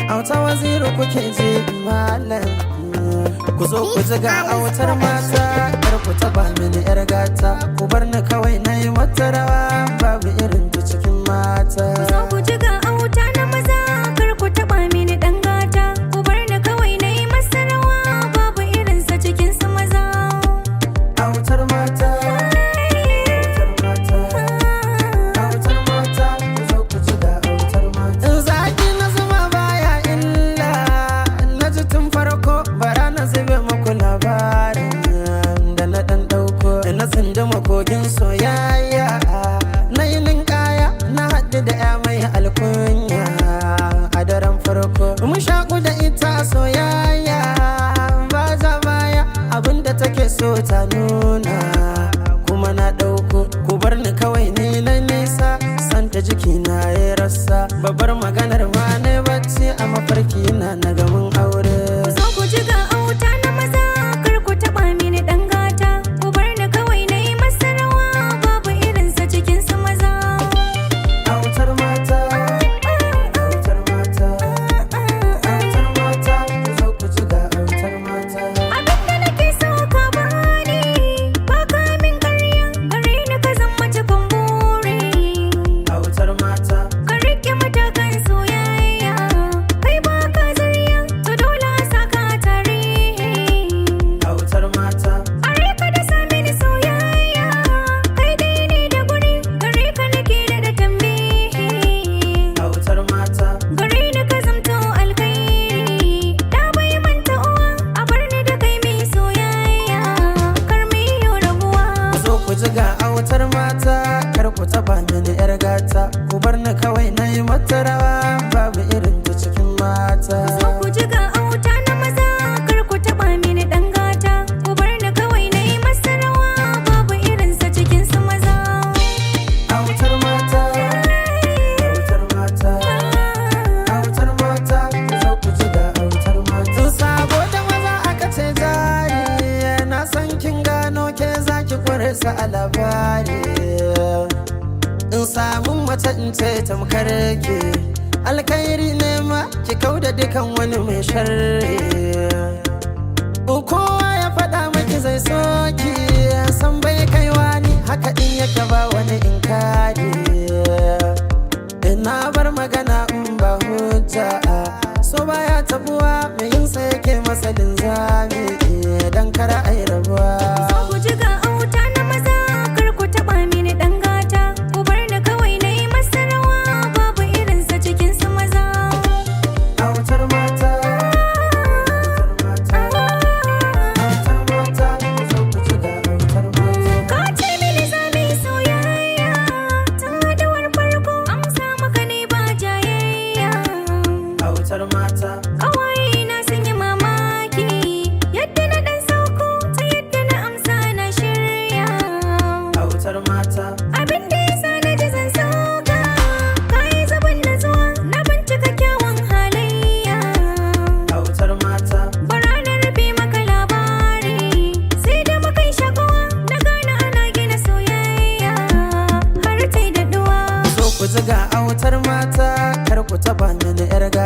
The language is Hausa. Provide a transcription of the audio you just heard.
Auta Waziri kuke ji malam. Ku zo ku ji ga autar mata. Kar ku taba mini yar gata. Ku bar ni kawai na yi mata rawa. Babu irin ta cikin mata. Ku zo ku ji ga auta na maza, kar ku taɓa mini ɗan gata. Ku bar ni kawai na yi masa rawa, babu irinsa cikin su maza. Autar mata. Autar mata. Autar mata. Ku zo ku ji ga autar mata. Zaki na zuma baya illa. Na ji tun farko bara na zube muku labarin da na ɗan ɗauko. Na tsinduma kogin soyayya. Na yi ninkaya na haɗu da ya mai alkunya a daren farko. Mun shaƙu da ita soyayya ba za baya, abinda take so ta nuna kuma na ɗauko. Ku bar ni kawai ni na nisa santa jiki na ya rasa. Babbar maganar ma na bacci a mafarki na na gamin aure. Ku zo ku ji ga auta na maza, kar ku taɓa mini ɗan gata. Ku bar ni kawai na yi masa rawa, babu irinsa cikin su maza. Autar mata, autar mata, autar mata, ku zo ku ji ga autar mata. Abin da nake so ka bani, ba ka min ƙarya, gare ni ka zama cikon buri. Autar mata. Ka riƙe matakan soyayya, kai ba ka zarya, to dole a saka a tarihi. Autar mata. Are ka da mini soyayya, kai dai ne da guri, gare ka nake da tambihi. Autar mata. Gare ni ka zamto alkhairi, da bai manta uwa, a bar ni da kai mai soyayya, kar mu yi rabuwa. Ku zo ku ji ga autar mata, kar ku taba mini yar gata. Ku bar ni kawai na yi mata rawa, babu irin ta cikin mata. Ku zo ku ji ga auta na maza, kar ku taɓa mini ɗan gata. Ku bar ni kawai na yi masa rawa, babu irinsa cikin su maza. Autar mata, autar mata, autar mata, ku zo ku ji ga autar mata. Sabo da maza aka ce jari, na san kin gano ke zaki kware sa a labari. In samun mace in ce tamkar ke, alkhairi ne ma ki kauda dukan wani mai sharri. Kowa ya faɗa maki zai soki, san bai kaiwa ni haka din yake ba wani inkari. Ina bar magana in ba hujja, so baya tabuwa, mai yinsa yake masa linzami dan kara ai rabuwa. Zo ku ji ga auta na maza, kar ku taɓa mini ɗan gata. Ku bar ni kawai na yi masa rawa, babu irinsa cikin su maza. Autar mata, autar mata, autar mata, ku zo ku ji ga autar mata. Ka ce mini za mu yi soyayya, tun haɗuwar farko, amsa maka ne ba jayayya. Autar mata. Ƙawaye na sun yi mamaki yadda na ɗan sauko, ta yadda na amsa na shirya. Autar mata. Abin da ya sa na ji zan sauka, ka yi zaban natsuwa, na bincika kyawun halayya. Autar mata. Bara na rufe maka labari, sai da muka yi shakuwa, na gane ana gina soyayya har ta yi daɗuwa. Zo ku ji ga autar mata, kar ku taba mini yar gata.